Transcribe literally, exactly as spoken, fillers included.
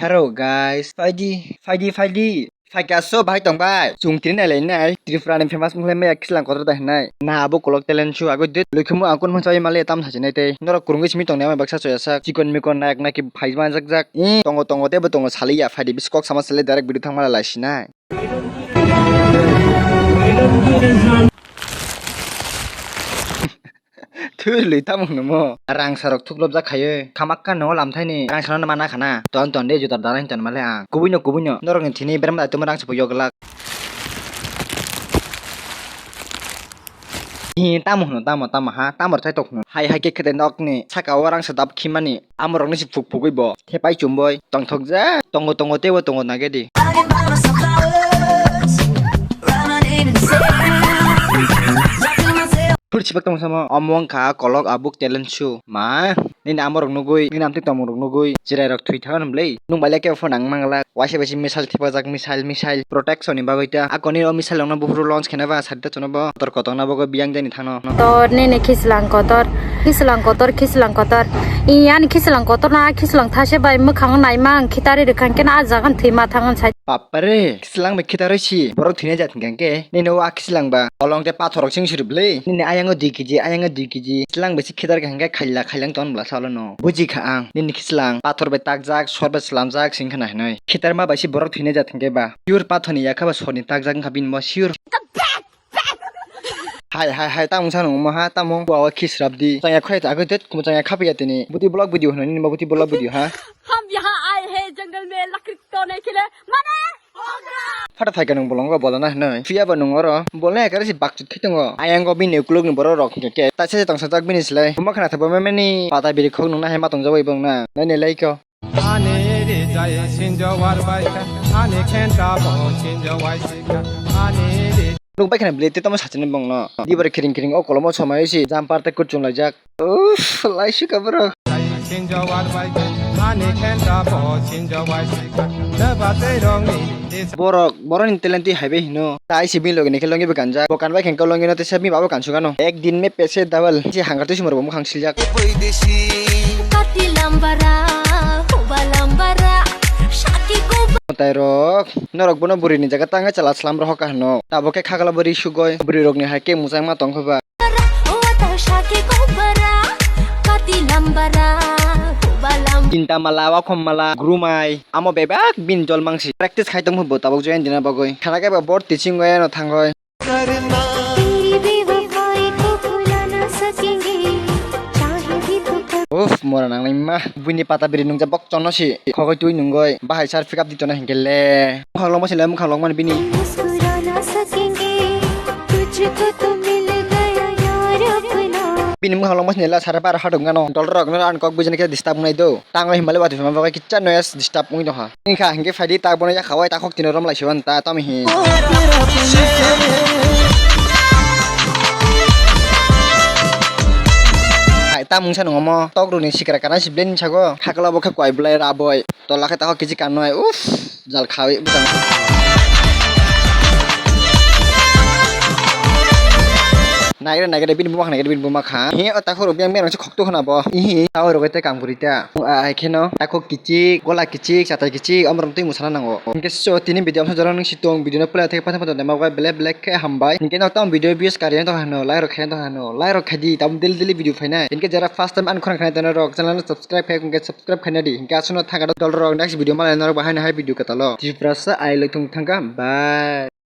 Hello guys, phaidi, phaidi, phaidi. Phaikha so bahai tong bai. Chwng tini nai lai nai. Tripura ni famous mokhlai maya Khichlang Kotor da hinai. Na abo kolok talent show agoi dit. Lukhumu ang kun masa male tam sachi nai tei. Norok kurungwi simi tong nai baksa choya sak. Chikon mikon nayak naki phai ma jak jak. I tongo tongo tebo tongo sali ya phaidi bis kok sama sali direct video thang mala lai sinai. Thwrwlwi tamo hwnwi mo? Rangsa rok thuklopjak khaiwi. Khamakka no lamthaini rangsa no mana khana. Ton ton de jutar dana hinton male ang. Kubui no kubui no. Norok ni thini berma daituma rangsa bo yoglak. Hi tamo hwno tamo tamo ha? Tamo rwthai tok hwno. Hai hai khe khete nok ni saka o rangsa dap khimani. Amorokni se phuk phugwi bo thepai chumboi tongthokjak tongo tongo teibo tongo nagedi. Phur sibak tong samo omo wngkha kolok abuk talent show ma nini amorok nugui nini amtwi tongmorok nugui chwrairok thwi thang hwnmlei nung bailai khe phone ang manglak waisa baisi missile thepajak missile missile protection ni bagwi ta akoni o missile rokno buphuru launch khe nai ba sadi ta chwngno bo kotor kotor na bagwi biyang jani thangno. Kotor nini Khichlang Kotor, Khichlang Kotor, Khichlang Kotor. Iyani Khichlang Kotor na Khichlang thase bai mwkhang naima ang khitari rwkha khe na ah jaga thwima thang sai. Bapare, Khichlang bai khitaroi si. Borok thwina jat hingkha khe. Nini o a Khichlang ba. Olong te pathor rok sing sirip le. Nini ayang o dui kg, ayang o dui kg. Khichlang bai si khitar kha hingkhe khaila khailang ton bla salo no. Buji kha ang. Nini Khichlang pathor bai takjak, sor bai slamjak sing khana hinoi. Khitar ma bai si borok thwina jat hingkhe ba. Pure pathor ni yakha ba sor ni takjak wngkha bini mo sure. Hai hai hai tamo wngsa nung omo ha tamo wa wa kiss rap di chaya khoi ta agoi det kumo chaya khapi ya tini buti vlog video hwnwi nini buti vlog video ha. हम यहाँ आए हैं जंगल में लकड़ी तोड़ने के लिए। माने? Phata thai ka nung bolong go bolana hwnwi phiya bo nung oro bolna ekare si bakchut khai tongo ayang go bini ukuluk ni borok rok hingke ta se tong sajak bini slai buma khana thabo mani pata biri khok nung na hai ma tong jabo ibong na nai nai lai kho. Ani rijai sinjo warbaikha, ani khenta bo sinjo waisika, ani ri- Nukbai khana bwlwi tei tamo sachini bongno. Dibari khiring khiring o kolomo somai si jumper tei kuchung laijak. Uff, laisika borok. Sinjo warbaikha, ani khenta bo sinjo waisika, neba tei rongni. Borok, borokni talent twi haibai hino. Tai si bini logi ni khe longi bo kanjak. Bo kanbai khe longi no tei se bini babo kansuk ano. Ek din mein paise double. Si hangar twi sumar bo mukhang siljak. Kati lambara, huba lambara, shaki ko. Tai rok, norok bono buri ni jaga tang chala slam rohok ka hino. Tabo khe khagala buri sugoi. Buri rok ni hai khe muchang ma tong kho ba. Tinta mala, wakhom mala, grumai, amo bebak bini jol mangsi. Practice khai tongmo bo tabuk join dina bagwi. Khana khe ba board teaching oi ano thangoi. Uff, mora nangnai ma. Buini pata biri nungja bok chonno si. Khogoi twi nungoi. Bahai sar pick up ditona hinkhe le. Mukhang longma sile mukhang longmani bini. Bini mukhang longma sile la sara bar hadok gano. Dolrok no an kok bujina khe disturb nai do. Tango himale wati phima bagwi kicha noise disturb ungwi tongkha. Wngkha hinkhe phaidi ta bono yakhawai takhok tino romlai siban ta tamo hi. Hai ta mungsa nungo mo tok runi sikra kana si bleni sago khakla bo khe kwai blai raboi. Tola khe takhok kisi kanoi uff jal khawi bwtang. Nagre nagre bini buma kha nagre bini buma kha. Hi o takhok rok yang berang se khokto khna bo. Ihi takhok rok te kam guri ta. Ai kheno takhok kichik, gola kichik, chatai kichik, omorok twi musana nango. Hinkhe so tini video amsa jorang nung si tong video no pula thek patha patha dema bai belek belek khe hambai. Hinkhe no tamo video views kari yang tong hano, like rok khe tong hano, like rok khe di, tamo daily daily video phainai. Hinkhe jara first time ani khorang khnai tano rok channel no subscribe khe hinkhe subscribe khaina di. Hinkhe aswk no thangka dol rok next video malai norok bahai no hai video kwtalo. Tiprasa ai lok thung thangka bye.